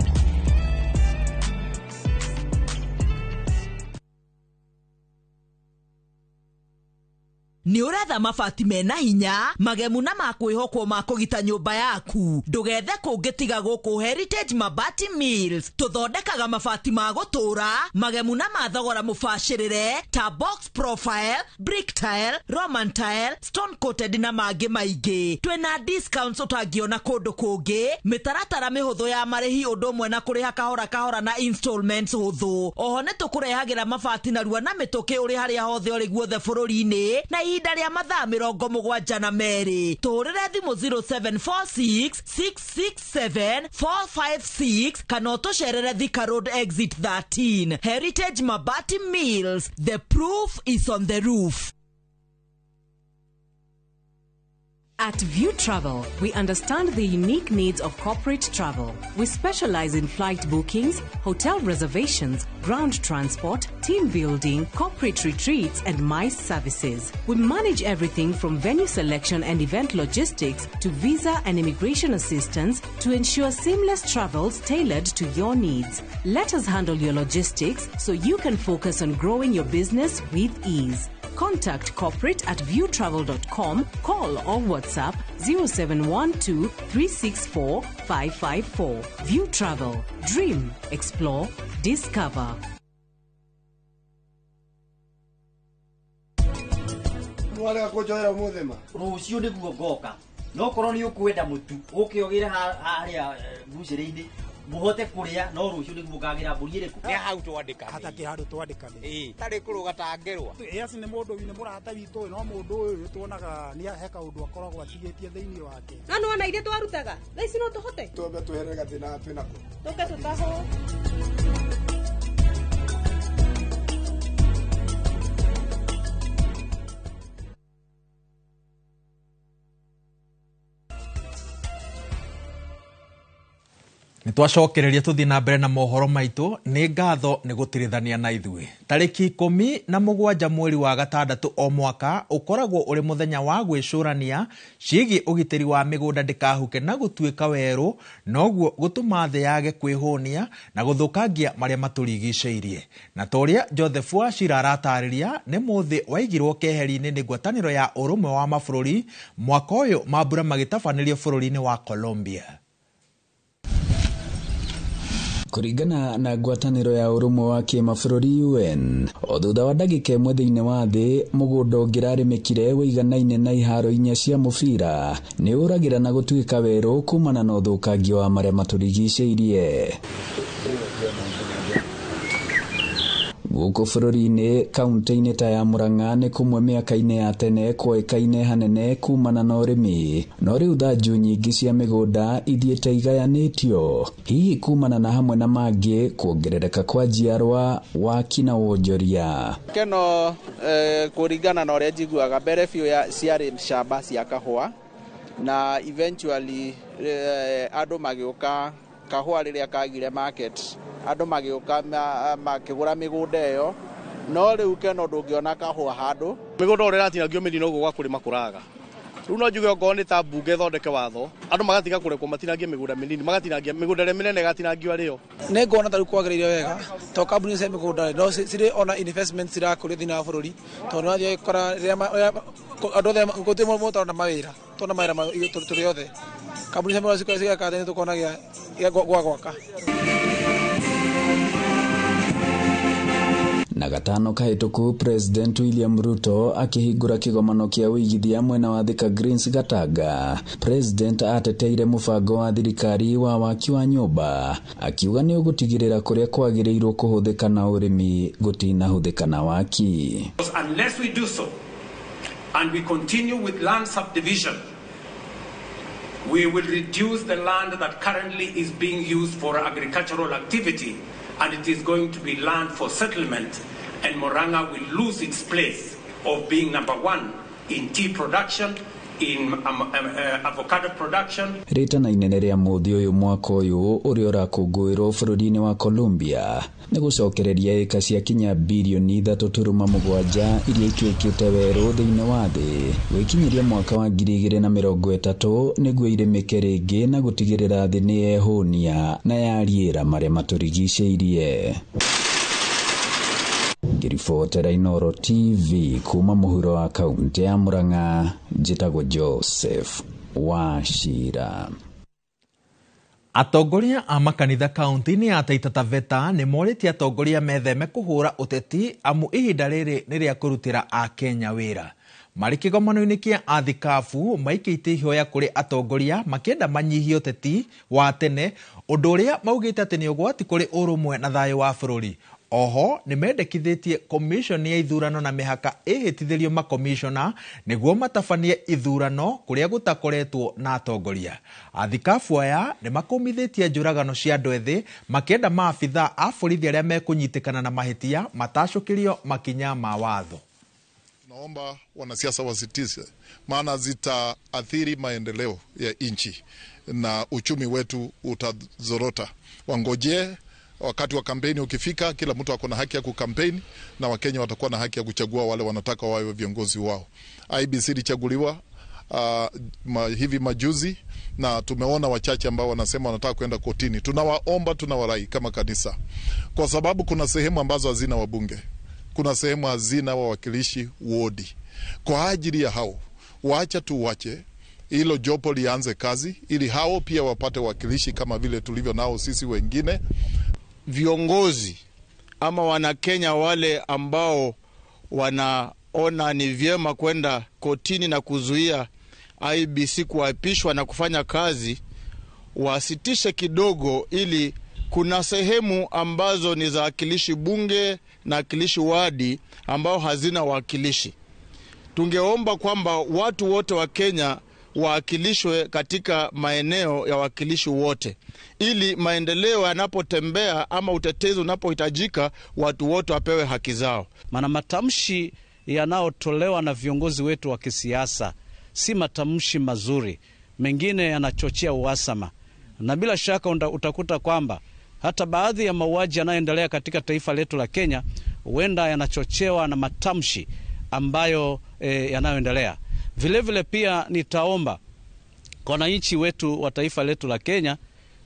Nĩ ũretha mabati mena hinya magemu na makwĩhokwo ma kũgita nyũmba yaku, ndũgethe kũngĩ tiga gũkũ Heritage Mabati Mills. Tũthondekaga mabati ma gũtũũra magemu na ma thogora mũbacĩrĩre ta box profile, brick tile, roman tile, stone coated na mangĩ maingĩ. Twĩna discounts ũtangĩona kũndũ kũngĩ, mĩtaratara mĩhũthũ ya marĩhi ũndũ ũmwe na kũrĩha kahora kahora na installments hũthũ. Oho nĩ tũkũrehagĩra mabati narua na mĩtũkĩ ũrĩ harĩa hothe ũrĩ guothe bũrũri-inĩ na ihinda rĩa mathaa 72. Tũhũrĩre thimũ 0746 667 456 kana ũtũcerere Thika Road Exit 13. Heritage Mabati Mills, the proof is on the roof. At View Travel, we understand the unique needs of corporate travel. We specialize in flight bookings, hotel reservations, ground transport, team building, corporate retreats, and MICE services. We manage everything from venue selection and event logistics to visa and immigration assistance to ensure seamless travels tailored to your needs. Let us handle your logistics so you can focus on growing your business with ease. Contact corporate at viewtravel.com, call or WhatsApp 0712 364 554. View Travel. Dream, explore, discover. Rũciũ nĩguo ngoka no korwo nĩ ũkwenda mũtu ũke ũgĩre harĩa mbucĩrĩ-inĩ mũhote kũrĩa no rũciũ nĩguo ngagĩra mbũri ĩrĩkũ. Nĩ hau twandĩkanĩire. Hatakĩrĩ handũ twandĩkanĩire. Ĩĩ tarĩ kũrũga tangĩrwa. Yes, nĩ mũndũ nĩ mũrata witũ no mũndũ ũyũ tuonaga nĩ he kaũndũ akoragwo atigĩtie thĩinĩ wake. No nĩwona ithuĩ twarutaga thaa ici no tũhote. Twambe tweherere gathĩna twĩnako. Tũke tũtahwo. Nĩ twacokereria tũthiĩ na mbere na mohoro maitũ. Nĩ ngatho nĩ gũtirithania na ithuĩ. Tarĩki 17 mweri wa gatandatũ o mwaka ũkoragwo ũrĩ mũthenya wa gwĩcũrania ciĩgiĩ ũgitĩri wa mĩgũnda ndĩkahuke na gũtuĩka werũ, noguo gũtũma thĩ yage kwĩhũnia na gũthũkangia marĩa matũrigicĩirie. Na ta ũrĩa Joseph Wachira aratarĩria, nĩ mũthĩ waigirwo keheri-inĩ nĩ ngwatanĩro ya ũrũmwe wa mabũrũri mwaka ũyũ mambura magĩtabanĩrio bũrũri-inĩ wa Colombia. Kũringana na ngwatanĩro ya ũrũmwe wa kĩmabũrũri UN, o thutha wa ndagĩka ĩmwe thĩinĩ wa thĩ, mũgũnda ũngĩrarĩmĩkire wĩiganaine na iharo 4 cia mũbira nĩ ũragĩra na gũtuĩka werũ kumana na ũthũkangia wa marĩa matũrigicĩirie. Gũkũ bũrũri-inĩ, kaunti-inĩ ta ya Murang'a nĩ kũmwe mĩaka-inĩ ya tene kwoĩkaine hanene kumana na ũrĩmi, no rĩu thanju nyingĩ cia mĩgũnda ithiĩte igayanĩtio, hihi kumana na hamwe na mangĩ kuongerereka kwa njiarwa, waki na wonjoria. Keno kũringana na ũrĩa njiguaga mbere biũ ciarĩ shamba cia kahũa, na eventually andũ magĩũka kahũa rĩrĩa kagire market, andũ magĩũka makĩgũra mĩgũnda ĩyo, no rĩu keno ndũngĩona kahũa handũ. Mĩgũnda ũrĩa ĩratinangio mĩnini noguo gwa kũrĩma kũraga. Rĩu no njuge okorwo nĩ ta mbunge ĩthondeke watho, andũ magatiga kũrekwo matinangie mĩgũnda mĩnini, magatinangia mĩgũnda ĩrĩa mĩnene ĩgatinangio arĩo. Nĩ nguona ta rĩu kwagĩrĩire wega, tondũ kambuni cia mĩgũnda no cirĩ ona investment cirakũrio thĩinĩ wa bũrũri, tondũ nĩ wathiĩ ũgakora rĩrĩa andũ othe gũtirĩ mũndũ ũtarona mawĩra, tũrona mawĩra tũrĩ othe. Kambuni cia mĩgũnda cigeka atĩ nĩ tũkona gĩa gwa gwaka. Na gatano kahĩtũku, President William Ruto akĩhingũra kĩgomano kĩa ũigithia mwena wa Thika Greens Gatanga. President ateteire mũbango wa thirikari wa waki wa nyũmba, akiuga nĩ ũgũtigĩrĩra kũrĩa kwagĩrĩirwo kũhũthĩka na ũrĩmi gũtinahũthĩka na waki. Unless we do so and we continue with land subdivision, we will reduce the land that currently is being used for agricultural activity, and it is going to be land for settlement, and Murang'a will lose its place of being number one in tea production, in avocado production. Rĩtana inene rĩa mũthĩ ũyũ mwaka ũyũ ũrĩa ũrakũngũĩrwo bũrũri-inĩ wa Colombia nĩ gũcokereria ĩka cia kinya birioni 3.7 iria ituĩkĩte werũ thĩinĩ wa thĩ gwĩkinyĩria mwaka wa 2030 nĩguo irĩmĩke rĩngĩ na gũtigĩrĩra thĩ nĩ yehũnia na yariĩra marĩa matũrigicĩirie. Ngĩribotera Inooro TV kuma mũhuro wa kaunti ya Murang'a, njĩtagwo Joseph Wachira. Atongoria a makanitha kaunti-inĩ ya Taita Taveta nĩ morĩtie atongoria metheme kũhũra ũteti amu ihinda rĩrĩ nĩ rĩa kũrutĩra Akenya wĩra. Marĩ kĩgomano-inĩ kĩa athikabu maikĩtie ihoya kũrĩ atongoria makĩenda manyihie ũteti wa tene, ũndũ ũrĩa maugĩte atĩ nĩ ũgwati kũrĩ ũrũmwe na thayũ wa bũrũri. Oho nĩ mendekithĩtie komishoni ya ithurano na mĩhaka ĩhĩtithĩrio makomishona nĩguo matabanie ithurano kũrĩa gũtakoretwo na atongoria. Athikabu aya nĩ makũmithĩtie njũragano cia andũ ethĩ makĩenda maabitha a borithi arĩa mekũnyitĩkana na mahĩtia matacũkĩrio makinya ma watho. Naomba wanasiasa wasitize, maana zitaathiri maendeleo ya nchi na uchumi wetu utazorota. Wangojee wakati wa kampeni ukifika, kila mtu ako na haki ya kukampeni na Wakenya watakuwa na haki ya kuchagua wale wanataka wawe viongozi wao. IBC ilichaguliwa hivi majuzi na tumeona wachache ambao wanasema wanataka kwenda kotini. Tunawaomba, tunawarai kama kanisa, kwa sababu kuna sehemu ambazo hazina wabunge, kuna sehemu hazina wawakilishi wodi. Kwa ajili ya hao, waacha tuwache hilo jopo lianze kazi ili hao pia wapate wakilishi kama vile tulivyo nao sisi wengine. Viongozi ama Wanakenya wale ambao wanaona ni vyema kwenda kotini na kuzuia IEBC kuapishwa na kufanya kazi, wasitishe kidogo, ili kuna sehemu ambazo ni za wakilishi bunge na wakilishi wadi ambao hazina wakilishi. Tungeomba kwamba watu wote wa Kenya waakilishwe katika maeneo ya wakilishi wote, ili maendeleo yanapotembea ama utetezi unapohitajika watu wote wapewe haki zao. Maana matamshi yanayotolewa na viongozi wetu wa kisiasa si matamshi mazuri, mengine yanachochea uhasama Na bila shaka utakuta kwamba hata baadhi ya mauaji yanayoendelea katika taifa letu la Kenya huenda yanachochewa na matamshi ambayo yanayoendelea. Vile vile pia nitaomba kwa wananchi wetu wa taifa letu la Kenya,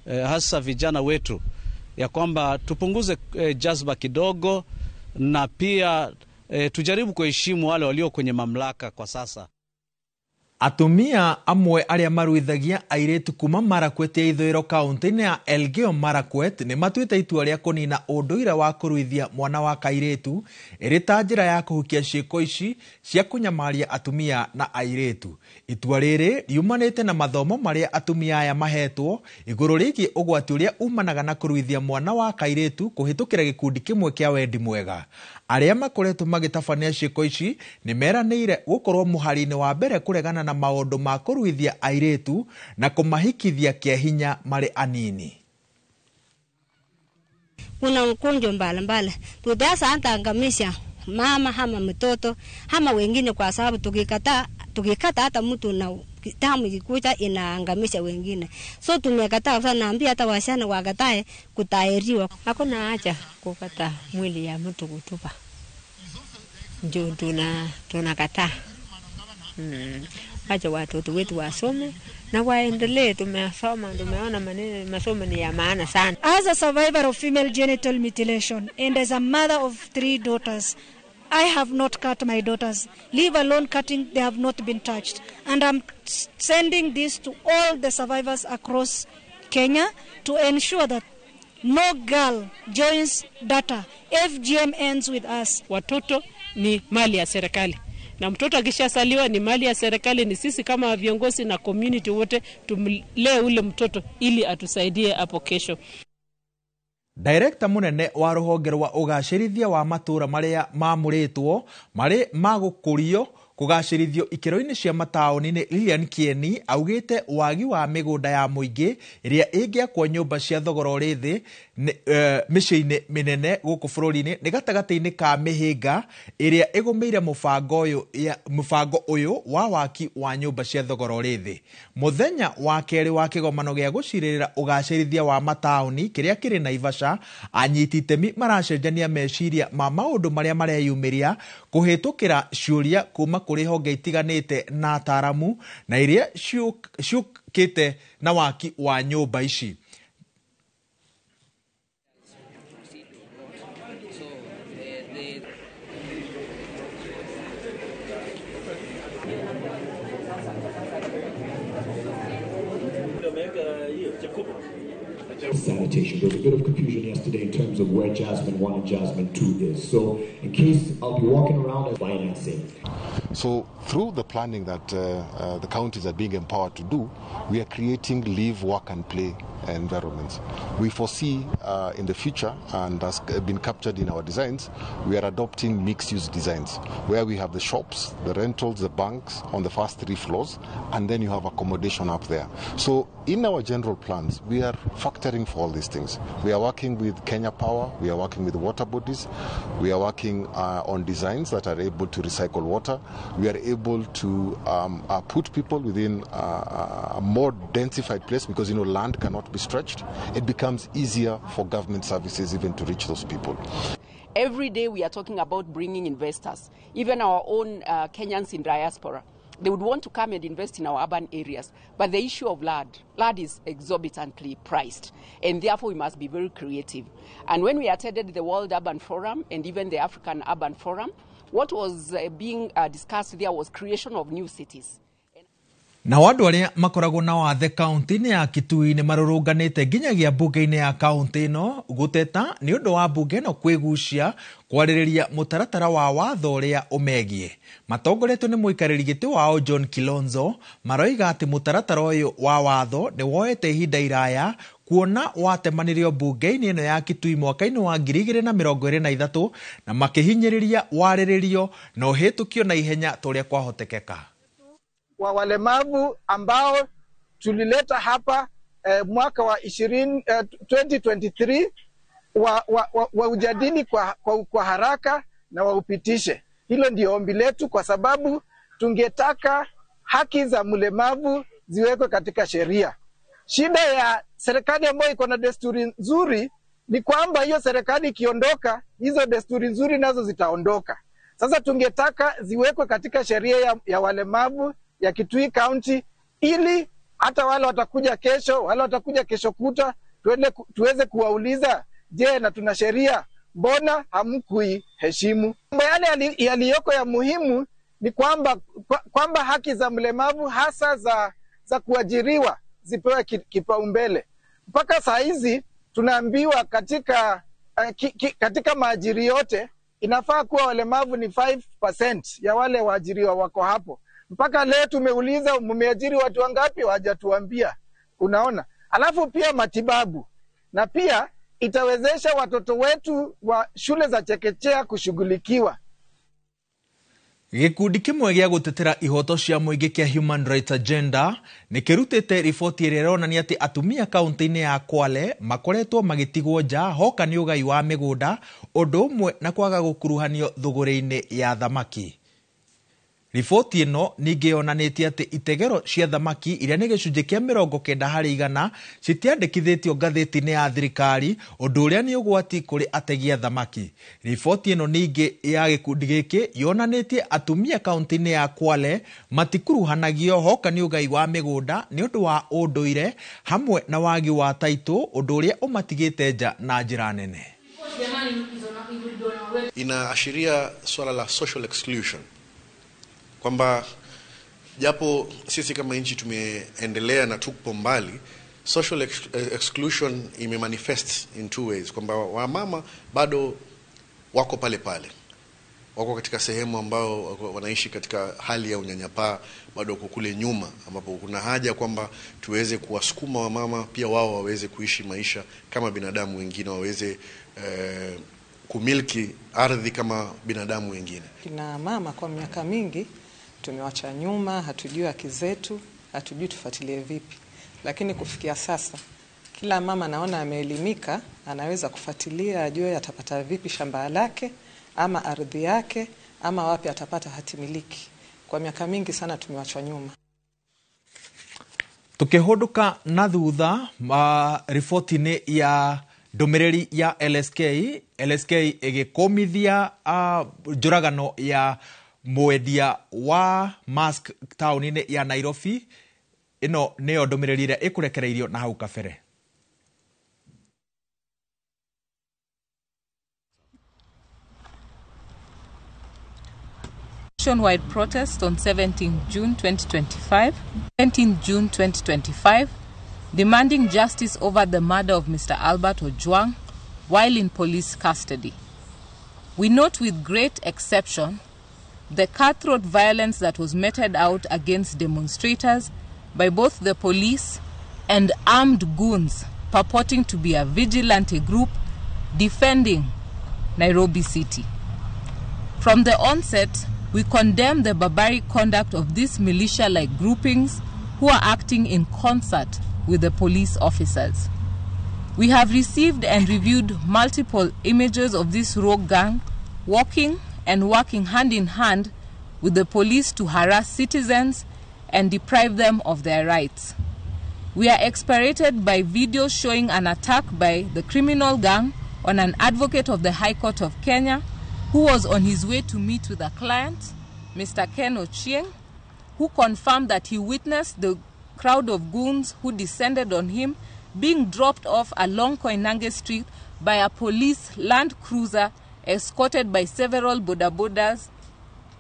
hasa vijana wetu, ya kwamba tupunguze jazba kidogo, na pia tujaribu kuheshimu wale walio kwenye mamlaka kwa sasa. Atumia amwe arĩa maruithagia airĩtu kuma Marakwet ya ithũĩro kaũntĩ-inĩ ya Elgeyo Marakwet nĩ matuĩte itua rĩa kũnina ũndũire wa kũruithia mwana wa kairĩtu ĩrĩ ta njĩra ya kũhukia ciĩko ici cia kũnyamaria atumia na airĩtu. Itua rĩrĩ riumanĩte na mathomo marĩa atumia aya mahetwo igũrũ rĩgiĩ ũgwati ũrĩa umanaga na kũruithia mwana wa kairĩtu kũhĩtũkĩra gĩkundi kĩmwe kĩa wendi mwega. Arĩa makoretwo magĩtabania ciĩko ici nĩ meranĩire gũkorwo mũhari-inĩ wa mbere kũregana na maũndũ ma kũruithia airĩtu na kũmahikithia kĩa hinya marĩ anini. Kuna ugonjwa mbalimbali tutaweza hata angamisha mama ama mtoto ama wengine, kwa sababu tukikata hata mtu na damu ikikuja inaangamisha wengine. So tumekataa sana, naambia hata wasichana wakatae kutairiwa. Hakuna haja kukata mwili ya mtu kutupa. Ndio tunakataa. Wacha watoto wetu wasome na waendelee. Tumesoma, tumeona maneno masomo ni ya maana sana. As a survivor of female genital mutilation and as a mother of 3 daughters, I have not cut my daughters. Leave alone cutting, they have not been touched. And I'm sending this to all the survivors across Kenya to ensure that no girl joins data. FGM ends with us. Watoto ni mali ya serikali. Na mtoto akishasaliwa ni mali ya serikali. Ni sisi kama viongozi na community wote tumlee ule mtoto ili atusaidie hapo kesho. Director munene wa ruhonge rwa ugacĩrithia wa matũra marĩa mamũrĩtwo marĩ magũkũrio kũgacĩrithio ikĩro-inĩ cia mataũni-inĩ Lilian Kieni augĩte wagi wa mĩgũnda ya mũingĩ ĩrĩa ĩngĩakwo nyũmba cia thogora ũrĩ thĩ mĩciĩ-inĩ mĩnene gũkũ bũrũri-inĩ nĩ gatagatĩ-inĩ ka mĩhĩnga ĩrĩa ĩgũmĩire mũbango ũyũ wa waki wa nyũmba cia thogora ũrĩ thĩ. Mũthenya wa kerĩ wa kĩgomano gĩa gũcirĩrĩra ũgacĩrithia wa mataũni kĩrĩa kĩrĩ Naivasha, anyiti itemi maracenjania meciria ma maũndũ marĩa mareyumĩria kũhĩtũkĩra ciũria kuma kũrĩ honge itiganĩte na ataaramu na iria ciũkĩte na waki wa nyũmba ici. Sanitation. There was a bit of confusion yesterday in terms of where Jasmine 1 and Jasmine 2 is. So in case I'll be walking around as financing. So through the planning that the counties are being empowered to do, we are creating live, work and play environments. We foresee in the future, and has been captured in our designs, we are adopting mixed-use designs where we have the shops, the rentals, the banks on the first 3 floors, and then you have accommodation up there. So in our general plans, we are factoring for all these things. We are working with Kenya Power, we are working with water bodies, we are working on designs that are able to recycle water. We are able to put people within a more densified place because, you know, land cannot be stretched. It becomes easier for government services even to reach those people. Every day we are talking about bringing investors, even our own Kenyans in diaspora. They would want to come and invest in our urban areas. But the issue of land is exorbitantly priced, and therefore we must be very creative. And when we attended the World Urban Forum and even the African Urban Forum, what was being discussed there was creation of new cities. Na andũ arĩa makoragwo na wathe kaunti-inĩ ya Kitui nĩ marũrũnganĩte nginyagia mbunge-inĩ ya kaunti ĩno gũteta nĩ ũndũ wa mbunge ĩno kwĩgucia kwarĩrĩria mũtaratara wa watho ũrĩa ũmegiĩ. Matongoretio nĩ mũikarĩri gĩtĩ wao John Kilonzo maroiga atĩ mũtaratara ũyũ wa watho nĩ woete ihinda iraya kuona watemanirio mbunge-inĩ ĩno ya Kitui mwaka-inĩ wa 2023 na makĩhinyĩrĩria warĩrĩrio na ũhĩtũkio na ihenya ta ũrĩa kwahotekeka. Wa walemavu ambao tulileta hapa mwaka wa 2023 wa ujadili kwa haraka na waupitishe. Hilo ndio ombi letu, kwa sababu tungetaka haki za mlemavu ziwekwe katika sheria. Shida ya serikali ambayo iko na desturi nzuri ni kwamba hiyo serikali ikiondoka, hizo desturi nzuri nazo zitaondoka. Sasa tungetaka ziwekwe katika sheria ya walemavu ya Kitui County, ili hata wale watakuja kesho, wale watakuja kesho kuta, tuweze kuwauliza, je, na tuna sheria, mbona hamkuiheshimu? Mambo yale yaliyoko ya muhimu ni kwamba haki za mlemavu hasa za kuajiriwa zipewe kipaumbele. Mpaka saa hizi tunaambiwa katika maajiri yote inafaa kuwa walemavu ni 5% ya wale waajiriwa wako hapo. Mpaka leo tumeuliza mmeajiri watu wangapi, hawajatuambia. Unaona? Alafu pia matibabu, na pia itawezesha watoto wetu wa shule za chekechea kushughulikiwa. Gikundi kimwe gĩa gũtetera ihoto cia mũingĩ kĩa Human Rights Agenda nĩ kĩrutĩte riboti ĩrĩa ĩronania atĩ atumia kaunti-inĩ ya Kwale makoretwo magĩtigwo nja hoka nĩ ũgai wa mĩgũnda, ũndũ ũmwe na kwaga gũkuruhanio thũgũrĩ-inĩ ya thamaki. Riboti ĩno ningĩ yonanĩtie atĩ itegero cia thamaki iria nĩ gĩcunjĩ kĩa 90% citiandĩkithĩtio ngathĩti-inĩ ya thirikari, ũndũ ũrĩa nĩ ũgwati kũrĩ ategi a thamaki. Riboti ĩno ningĩ ya gĩkundi gĩkĩ yonanĩtie atumia kaunti-inĩ ya Kwale matikuruhanagio hoka nĩ ũgai wa mĩgũnda nĩ ũndũ wa ũndũire hamwe na wagi wa taitũ, ũndũ ũrĩa ũmatigĩte nja na njĩra nene. Inaashiria swala la social exclusion, kwamba japo sisi kama nchi tumeendelea na tupo mbali, social exclusion imemanifest in two ways, kwamba wamama bado wako pale pale, wako katika sehemu ambao wanaishi katika hali ya unyanyapaa, bado wako kule nyuma, ambapo kuna haja kwamba tuweze kuwasukuma wamama pia wao waweze kuishi maisha kama binadamu wengine, waweze kumiliki ardhi kama binadamu wengine. Kina mama kwa miaka mingi tumewacha nyuma, hatujui haki zetu, hatujui tufuatilie vipi. Lakini kufikia sasa kila mama naona ameelimika, anaweza kufuatilia ajue atapata vipi shamba lake ama ardhi yake ama wapi atapata hatimiliki. Kwa miaka mingi sana tumewachwa nyuma. Tukihunduka na thutha riboti-inĩ ya ndũmĩrĩri ya LSK, LSK ĩgĩkũmithia njũragano ya mwendia wa mask taũni-inĩ ya Nairobi. Ĩno nĩyo ndũmĩrĩri ĩrĩa ĩkũrekereirio na hau kabere. Nationwide protest on 17 June 2025, 17 June 2025, demanding justice over the murder of Mr. Albert Ojwang while in police custody. We note with great exception the cutthroat violence that was meted out against demonstrators by both the police and armed goons purporting to be a vigilante group defending Nairobi City. From the onset, we condemn the barbaric conduct of these militia-like groupings who are acting in concert with the police officers. We have received and reviewed multiple images of this rogue gang walking and working hand in hand with the police to harass citizens and deprive them of their rights. We are exasperated by videos showing an attack by the criminal gang on an advocate of the High Court of Kenya who was on his way to meet with a client, Mr. Ken Ochieng, who confirmed that he witnessed the crowd of goons who descended on him being dropped off along Koinange Street by a police Land Cruiser escorted by several boda bodas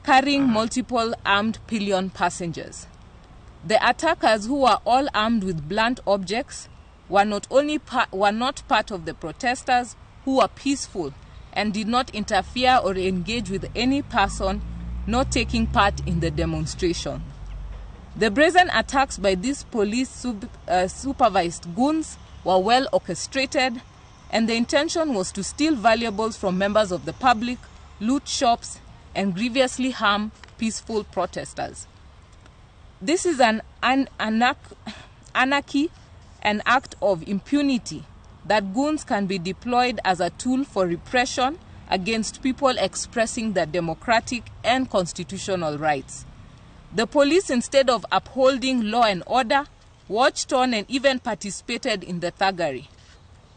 carrying multiple armed pillion passengers. The attackers, who were all armed with blunt objects, were not part of the protesters, who were peaceful and did not interfere or engage with any person not taking part in the demonstration. The brazen attacks by these police supervised goons were well orchestrated, and the intention was to steal valuables from members of the public, loot shops, and grievously harm peaceful protesters. This is an anarchy, an act of impunity that goons can be deployed as a tool for repression against people expressing their democratic and constitutional rights. The police, instead of upholding law and order, watched on and even participated in the thuggery.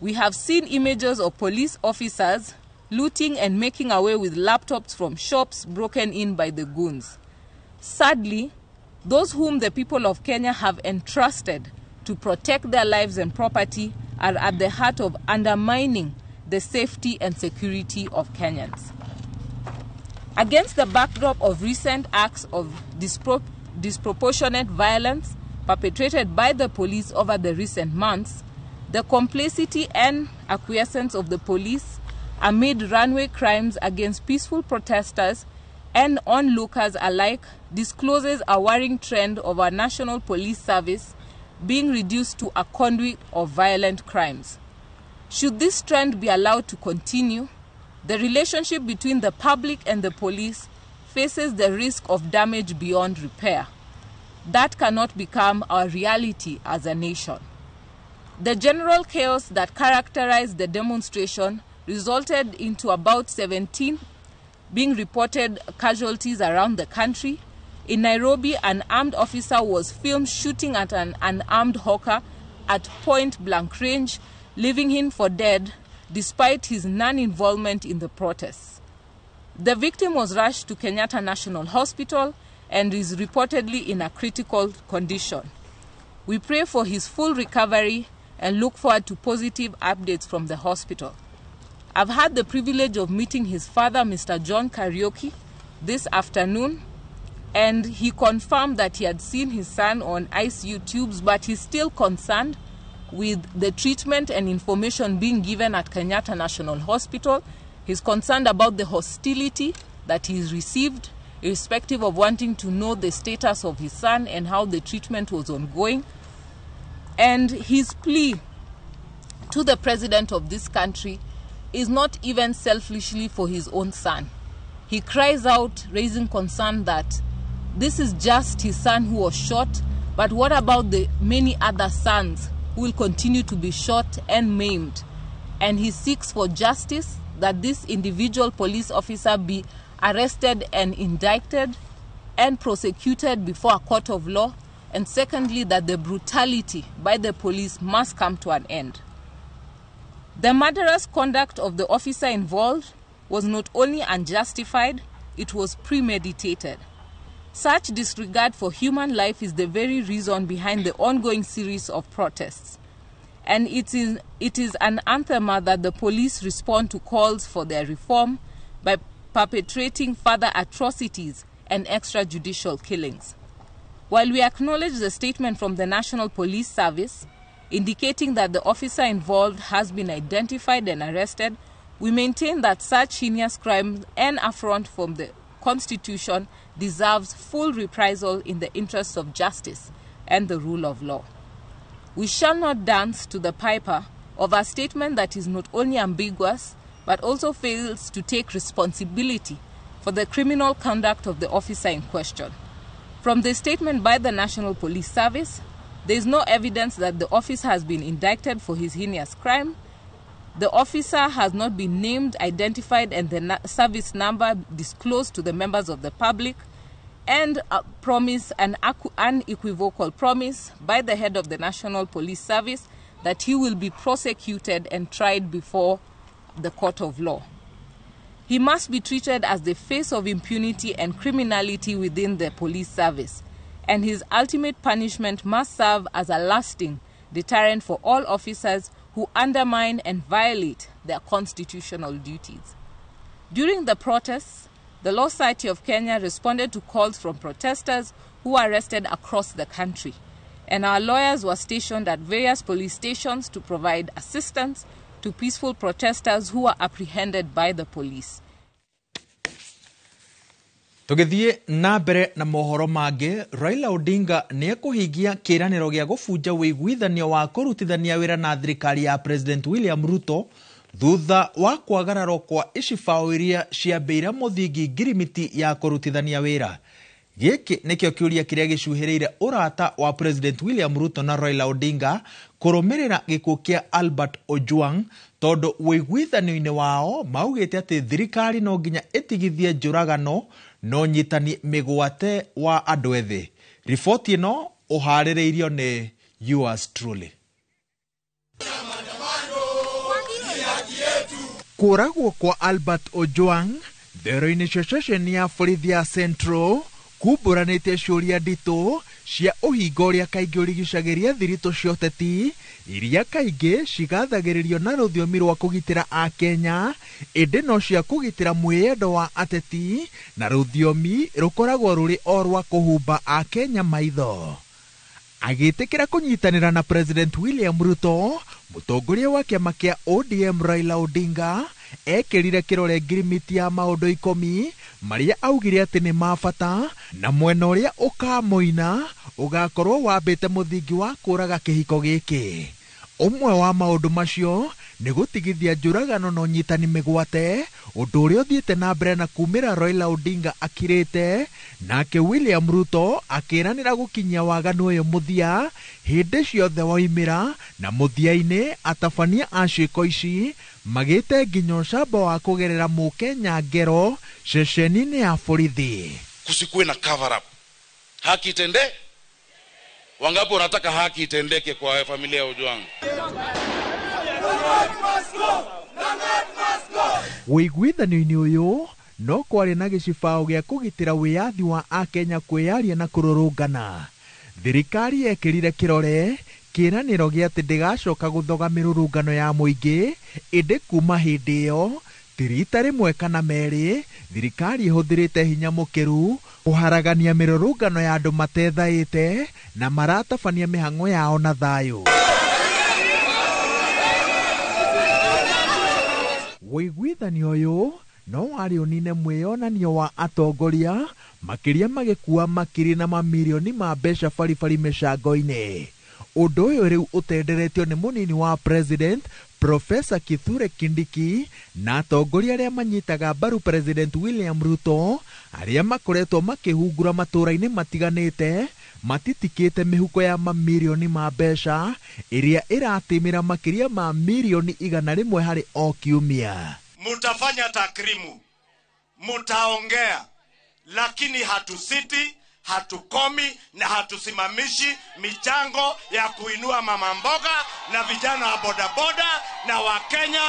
We have seen images of police officers looting and making away with laptops from shops broken in by the goons. Sadly, those whom the people of Kenya have entrusted to protect their lives and property are at the heart of undermining the safety and security of Kenyans. Against the backdrop of recent acts of disproportionate violence perpetrated by the police over the recent months, the complicity and acquiescence of the police amid runway crimes against peaceful protesters and onlookers alike discloses a worrying trend of our national police service being reduced to a conduit of violent crimes. Should this trend be allowed to continue, the relationship between the public and the police faces the risk of damage beyond repair. That cannot become our reality as a nation. The general chaos that characterized the demonstration resulted into about 17 being reported casualties around the country. In Nairobi, an armed officer was filmed shooting at an unarmed hawker at point-blank range, leaving him for dead despite his non-involvement in the protests. The victim was rushed to Kenyatta National Hospital and is reportedly in a critical condition. We pray for his full recovery and look forward to positive updates from the hospital. I've had the privilege of meeting his father, Mr. John Kariuki, this afternoon, and he confirmed that he had seen his son on ICU tubes, but he's still concerned with the treatment and information being given at Kenyatta National Hospital. He's concerned about the hostility that he's received, irrespective of wanting to know the status of his son and how the treatment was ongoing. And his plea to the president of this country is not even selfishly for his own son. He cries out, raising concern that this is just his son who was shot, but what about the many other sons who will continue to be shot and maimed? And he seeks for justice, that this individual police officer be arrested and indicted and prosecuted before a court of law, and secondly, that the brutality by the police must come to an end. The murderous conduct of the officer involved was not only unjustified, it was premeditated. Such disregard for human life is the very reason behind the ongoing series of protests. And it is an anathema that the police respond to calls for their reform by perpetrating further atrocities and extrajudicial killings. While we acknowledge the statement from the National Police Service indicating that the officer involved has been identified and arrested, we maintain that such heinous crime and affront from the Constitution deserves full reprisal in the interests of justice and the rule of law. We shall not dance to the piper of a statement that is not only ambiguous, but also fails to take responsibility for the criminal conduct of the officer in question. From the statement by the National Police Service, there is no evidence that the officer has been indicted for his heinous crime. The officer has not been named, identified, and the service number disclosed to the members of the public, and a promise, an unequivocal promise by the head of the National Police Service that he will be prosecuted and tried before the court of law. He must be treated as the face of impunity and criminality within the police service, and his ultimate punishment must serve as a lasting deterrent for all officers who undermine and violate their constitutional duties. During the protests, the Law Society of Kenya responded to calls from protesters who were arrested across the country, and our lawyers were stationed at various police stations to provide assistance to peaceful protesters who were apprehended by the police. Tũgĩthiĩ na mbere na mohoro mangĩ, Raila Odinga nĩ ekũhingia kĩĩranĩro gĩa gũbunja ũiguithanio wa kũrutithania wĩra na thirikari ya President William Ruto thutha wa kwagararwo kwa icibaũ iria ciambĩire mũthingi ngirimiti ya kũrutithania wĩra. Gĩkĩ nĩkĩo kĩũria kĩrĩa gĩcuhĩrĩire ũrata wa President William Ruto na Raila Odinga kũrũmĩrĩra gĩkuũ kĩa Albert Ojwang, tondũ ũiguithanio-inĩ wao maugĩte atĩ thirikari no nginya ĩtigithie njũragano na ũnyitani mĩgwate wa andũ ethĩ. Riboti ĩno ũharĩrĩirio nĩ Yours truly. Kũragwo kwa Albert Ojwang thero-inĩ cia ceceni ya borithi ya Central kumbũranĩte ciũria nditũ cia ũhinga ũrĩa kaingĩ ũrigicagĩria thiritũ cia ũteti iria kaingĩ cigathagĩrĩrio na rũthiomi rwa kũgitĩra Akenya, ĩndĩ no cia kũgitĩra mwĩyendo wa ateti na rũthiomi rũkoragwo rũrĩ o rwa kũhumba Akenya maitho. Agĩtĩkĩra kũnyitanĩra na President William Ruto, mũtongoria wa kĩama kĩa ODM Raila Odinga ekĩrire kĩrore ngirimiti ya maũndũ 10 marĩa augire atĩ nĩ ma bata na mwena ũrĩa ũkamoina ũgakorwo wambĩte mũthingi wa kũraga kĩhiko gĩkĩ. Ũmwe wa maũndũ macio nĩ gũtigithia njũragano na ũnyitani mĩgwate, ũndũ ũrĩa ũthiĩte na mbere na kumĩra Raila Odinga akirĩte, nake William Ruto akĩranĩra gũkinyia waganu ũyũ mũthia hĩndĩ ciothe woimĩra, na mũthia-inĩ atabania a ciĩko ici magĩte nginya ũcamba wa kũgerera mũkenya ngero ceceni-inĩ ya borithi. Kusikuwe na cover up. Haki itende? Wangapi wanataka haki itendeke kwa familia ya Ojwang? Ũiguithanio-inĩ ũyũ no kwarĩ na gĩcibao gĩa kũgitĩra wĩyathi wa Akenya kwĩyaria na kũrũrũngana. Thirikari yekĩrire kĩrore kĩĩranĩro gĩa atĩ ndĩgacoka gũthoga mĩrũrũngano ya mũingĩ, ĩndĩ kuma hĩndĩ ĩyo ti rita rĩmwe kana merĩ thirikari ĩhũthĩrĩte hinya mũkĩru kũharagania mĩrũrũngano ya andũ matethaĩte na maratabania mĩhang'o yao na thayũ. Ũiguithanio ũyũ no warĩ ũnine mwĩyonanio wa atongoria makĩria magĩkua makiri na mamirioni ma mbeca baribari mĩcango-inĩ. Ũndũ ũyũ rĩu ũtenderetio nĩ mũnini wa President Professor Kithure Kindiki na atongoria arĩa manyitaga mbaru President William Ruto arĩa makoretwo makĩhungura matũũra-inĩ matiganĩte matitikĩte mĩhuko ya mamirioni ma mbeca ĩrĩa ĩratĩmĩra makĩria ma mirioni 100 harĩ o kiumia. Mutafanya takrimu, mutaongea, lakini hatusiti, hatukomi na hatusimamishi michango ya kuinua mama mboga na vijana wa bodaboda na Wakenya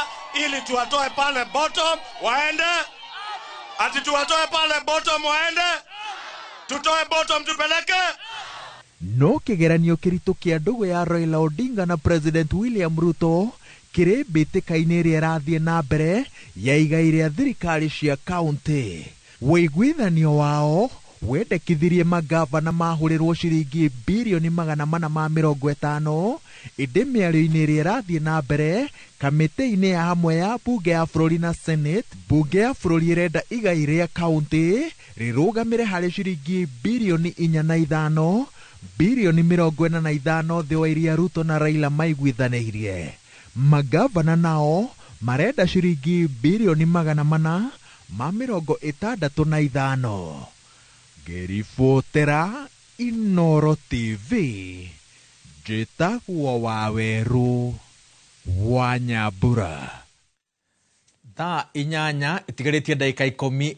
ili tuwatoe pale bottom waende, ati tuwatoe pale bottom waende, tutoe bottom tupeleke. No kĩgeranio kĩritũ kĩa ndũgũ ya Raila Odinga na President William Ruto kĩrĩ mbĩtĩka-inĩ ĩrĩa ĩrathiĩ na mbere ya igai rĩa thirikari cia kaunti. Ũiguithanio wao wendekithirie magavana mahũrĩrwo ciringi birioni 450 ĩndĩ mĩario-inĩ ĩrĩa ĩrathiĩ na mbere kamĩtĩ-inĩ ya hamwe ya bunge ya bũrũri na Senate, bunge ya bũrũri ĩrenda igai rĩa kaunti rĩrũgamĩre harĩ ciringi birioni 4.5 birioni 45 thĩ wa iria Ruto na Raila maiguithanĩirie. Magavana nao marenda ciringi birioni 465. Ngĩribotera Inooro TV, njĩtagwo Wawerũ wa Nyambura. Thaa 8 itigarĩtie ndagĩka 12.